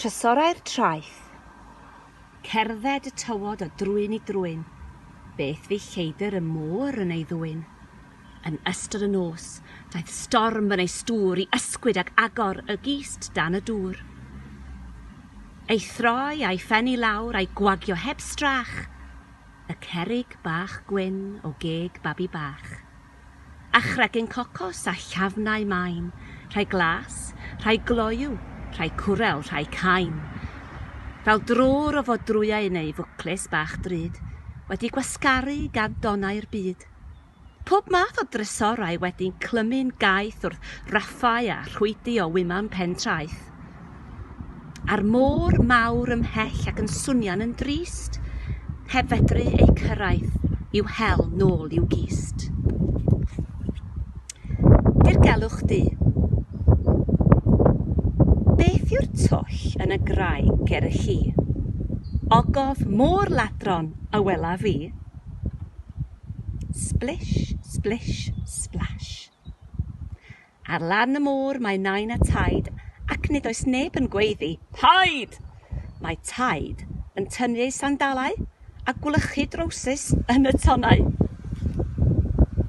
Trysorau'r traeth. Cerdded y tywod o drwyn i drwyn. Beth fu lleidr y môr yn ei ddwyn? Yn ystod y nos, daeth storm yn ei stŵr i ysgwyd ag agor y gist dan y dŵr. Ei throi a'i phen i lawr a'i gwagio heb strach, y cerrig bach gwyn o geg babi bach. A chregyn cocos a llafnau main, rhai glas, rhai gloyw, rhai cwrel, rhai cain. Fel drôr o fodrwyau neu fwclis bach drud, wedi gwasgaru gan donnau'r byd. Pob math o drysorau wedi'n clymu'n gaeth wrth raffau a rhwydi o wiman pen traeth. A'r môr mawr ymhell ac yn swnian yn drist, heb fedru eu cyrraedd i'w hel nôl i'w gist. Dirgelwch du. Beth yw'r twll yn y graig ger y lli? Ogof môr ladron a welaf fi. Splish, splish, splash. Ar lan y môr mae nain a taid ac nid oes neb yn gweiddi, Paid! Mae taid yn tynnu ei sandalau a gwlychu drowsus yn y tonnau.